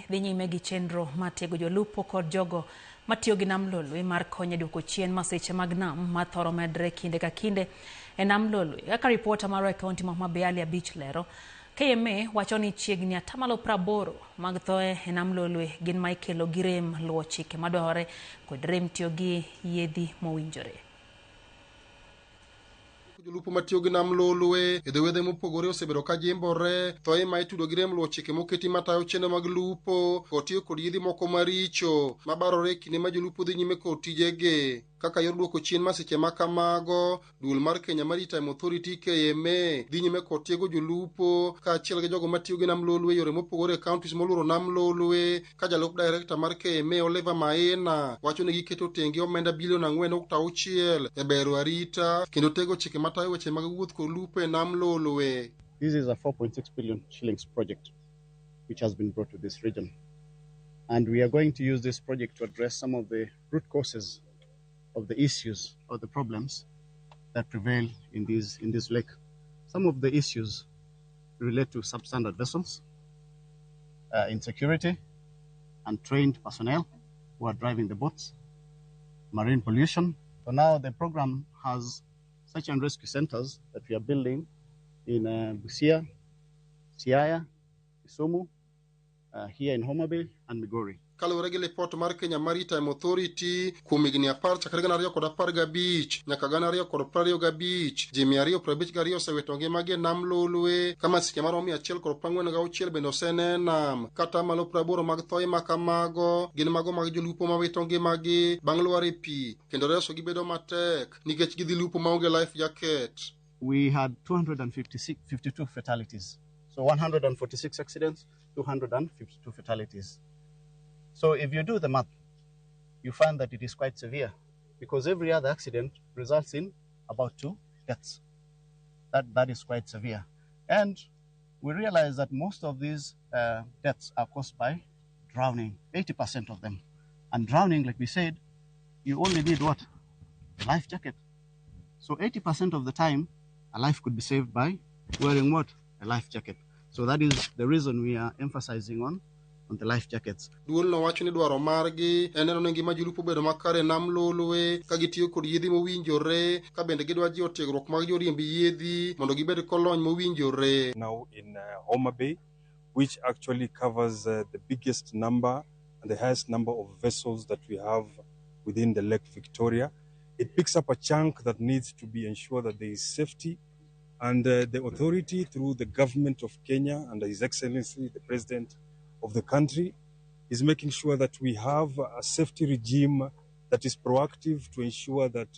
dhi nyime gi chenro mar tiego jolupo kod jogo matiyo gi nam Lolwe mar konyo e duoko chien masiche mag nam ma thoro medre kinde ka kinde e nam Lolwe. Kaka ripota marwa e kaunti ma Homa Bay Ali Abich lero, KMA wacho ni chiegni atamalo 80 mag thoe e nam Lolwe gin ma ikelo gi rem luwo chike madwarore kod rem tiyo gi yiedhi mowinjore. Jolupo matiyo gi nam Lolwe e dho wedhe mopogore osebedo ka jimbore thoe ma itudo gi rem luwo chike moketi matayo chenro mag lupo kod tiyo kod yiedhi moko maricho mabarore e kinde ma jolupo dhi nyime kod tijegi. Kaka yor duoko chien masiche ma kamago, duol mar Kenya Maritime Authority KMA dhi nyime kod tiego jolupo kaachiel gi jogo matiyo gi nam Lolwe e yore mopogore e counties moluoro nam Lolwe ka jalup director mar KMA Oliver Maina wacho ni giketo tenge omenda bilion 4.6 e bero arita kendo tego chike matayo weche mag wuoth kod lupo e nam Lolwe. This is a 4.6 billion shillings project which has been brought to this region. And we are going to use this project to address some of the root causes of the issues or the problems that prevail in this lake. Some of the issues relate to substandard vessels, insecurity, untrained personnel who are driving the boats, marine pollution. So now the program has search and rescue centers that we are building in Busia, Siaya, Kisumu, here in Homa Bay and Migori. Kaluwore gi lipot mar Kenya Maritime Authority kuom higni 10 chakre 2015 nyaka 2025, ji 252 osewito ngimagi e nam Lolwe ka masiche maromo 146 bende osene nam ka atamalo 80 mag thoe ma kamago gin mago mag jolupo mawito ngimagi bang' lwar e pi kendo resogi bedo matek nikech gidhi lupo maonge life jacket. We had 256, 52 fatalities. So 146 accidents, 252 fatalities. So if you do the math, you find that it is quite severe because every other accident results in about 2 deaths. That is quite severe. And we realize that most of these deaths are caused by drowning, 80% of them. And drowning, like we said, you only need what? A life jacket. So 80% of the time, a life could be saved by wearing what? A life jacket. So that is the reason we are emphasizing on the life jackets. Duolno wacho ni dwaro margi en neno ni ngima jolupo bedo makare e nam Lolwe ka gitiyo kod yiedhi mowinjore ka bende gidwa jiwo tiegruok mag joriemb yiedhi mondo gibed kolony mowinjore. Now in Homa Bay, which actually covers the biggest number and the highest number of vessels that we have within the Lake Victoria. It picks up a chunk that needs to be ensured that there is safety, and the authority through the government of Kenya and His Excellency, the President of the country, is making sure that we have a safety regime that is proactive to ensure that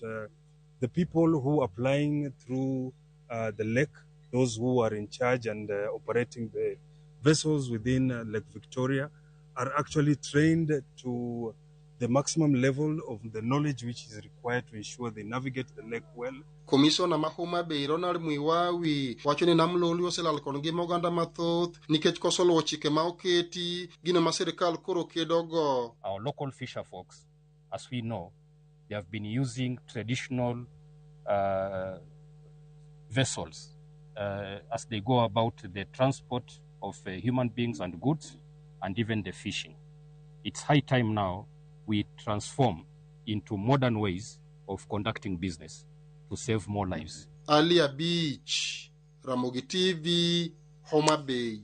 the people who are plying through the lake, those who are in charge and operating the vessels within Lake Victoria, are actually trained to the maximum level of the knowledge which is required to ensure they navigate the lake well. Komishona ma Homa Bay Ronald Mwiwawi wacho ni nam Lolwe oselal kod ngima oganda mathoth nikech koso luwo chike ma oketi gino ma sirikal koro kedogo. Our local fisher folks, as we know, they have been using traditional vessels as they go about the transport of human beings and goods and even the fishing. It's high time now we transform into modern ways of conducting business to save more lives. Alia Beach, Ramogi TV, Homa Bay.